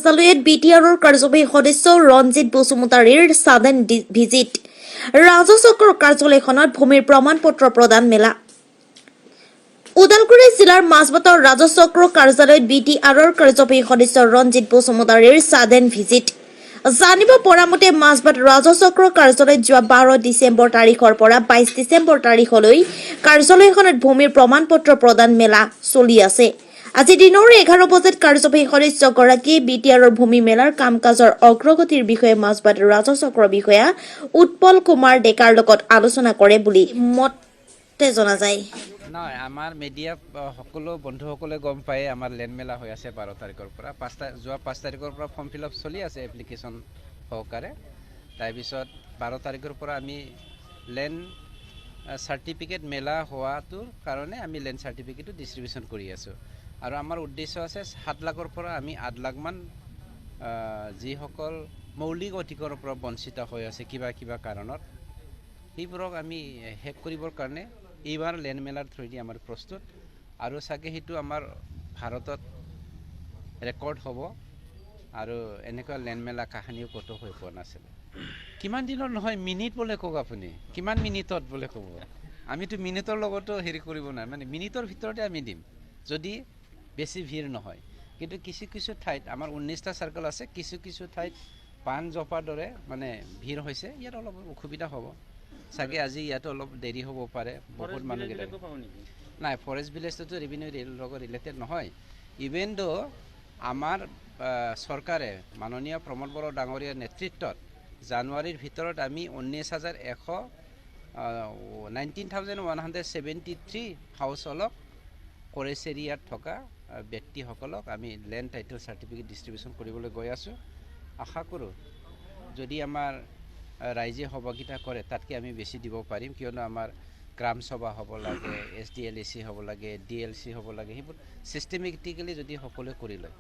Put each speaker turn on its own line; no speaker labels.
কাৰ্যালয়ত বিটিআৰৰ কাৰ্যবাহী সদস্য ৰঞ্জিত বসুমতাৰীৰ ছাডেন ভিজিট। ৰাজহ চক্ৰৰ কাৰ্যালয়খনত ভূমিৰ প্ৰমাণ পত্ৰ প্ৰদান মেলা। ওদালগুৰি জিলাৰ মাজবাটৰ ৰাজহ চক্ৰ কাৰ্যালয়ত বিটিআৰৰ কাৰ্যবাহী সদস্য ৰঞ্জিত বসুমতাৰীৰ ছাডেন ভিজিট। জানিব পৰা মতে, মাজবাট ৰাজহ চক্ৰ কাৰ্যালয়ত যোৱা 12 ডিচেম্বৰ তাৰিখৰ পৰা 22 ডিচেম্বৰ তাৰিখলৈ কাৰ্যালয়খনত ভূমিৰ প্ৰমাণ পত্ৰ প্ৰদান মেলা চলি আছে। আজি দিনৰ 11 বজাত কাৰ্যবাহী সদস্যগৰাকীয়ে বিটিআৰৰ ভূমি মেলাৰ কাম কাজৰ অগ্ৰগতিৰ বিষয়ে মাজবাট ৰাজহ চক্ৰ বিষয়া উৎপল কুমাৰ ডেকাৰ লগত আলোচনা কৰে বুলি মতে জনা যায়।
নহয়, আমাৰ মিডিয়া সকলো বন্ধুসকলে গম পায়, আমাৰ লেণ্ড মেলা হৈ আছে 12 তাৰিখৰ পৰা। যোৱা 5 তাৰিখৰ পৰা ফৰ্ম ফিল আপ চলি আছে এপ্লিকেশ্যন সহকাৰে। তাৰপিছত 12 তাৰিখৰ পৰা আমি লেণ্ড চাৰ্টিফিকেট মেলা হোৱাটোৰ কাৰণে আমি লেণ্ড চাৰ্টিফিকেটটো ডিষ্ট্ৰিবিউশ্যন কৰি আছোঁ। আৰু আমাৰ উদ্দেশ্য আছে 7 লাখৰ পৰা আমি 8 লাখমান যিসকল মৌলিক অধিকাৰৰ পৰা বঞ্চিত হৈ আছে কিবা কিবা কাৰণত, সেইবোৰক আমি শেষ কৰিবৰ কাৰণে এইবাৰ লেণ্ড মেলাৰ থ্ৰুৱেদি আমাৰ প্ৰস্তুত। আৰু চাগে সেইটো আমাৰ ভাৰতত ৰেকৰ্ড হ'ব আৰু এনেকুৱা লেণ্ড মেলা কাহানিও ক'তো হৈ পোৱা নাছিলে। কিমান দিনৰ নহয়, মিনিট বোলে কওক আপুনি, কিমান মিনিটত বোলে ক'ব। আমিতো মিনিটৰ লগতো হেৰি কৰিব নাই, মানে মিনিটৰ ভিতৰতে আমি দিম যদি বেছি ভিৰ নহয়। কিন্তু কিছু কিছু ঠাইত, আমাৰ 19টা চাৰ্কল আছে, কিছু কিছু ঠাইত পাণ জপাৰ দৰে মানে ভিৰ হৈছে। ইয়াত অলপ অসুবিধা হ'ব চাগে। আজি ইয়াতো অলপ দেৰি হ'ব পাৰে, বহুত মানুহকেইটা। নাই, ফৰেষ্ট ভিলেজটোতো ৰেভিনিউ লগত ৰিলেটেড নহয়। ইভেন দ' আমাৰ চৰকাৰে মাননীয় প্ৰমোদ বড়ো ডাঙৰীয়াৰ নেতৃত্বত জানুৱাৰীৰ ভিতৰত আমি 19,100, 19,173 হাউচ অলপ ফৰেষ্ট এৰিয়াত থকা ব্যক্তিসকলক আমি লেণ্ড টাইটেল চাৰ্টিফিকেট ডিষ্ট্ৰিবিউশ্যন কৰিবলৈ গৈ আছোঁ। আশা কৰোঁ, যদি আমাৰ ৰাইজে সহযোগিতা কৰে, তাতকৈ আমি বেছি দিব পাৰিম। কিয়নো আমাৰ গ্ৰাম সভা হ'ব লাগে, এছ ডি এল এ চি হ'ব লাগে, ডি এল চি হ'ব লাগে, সেইবোৰ ছিষ্টেমেটিকেলি যদি সকলোৱে কৰি লয়।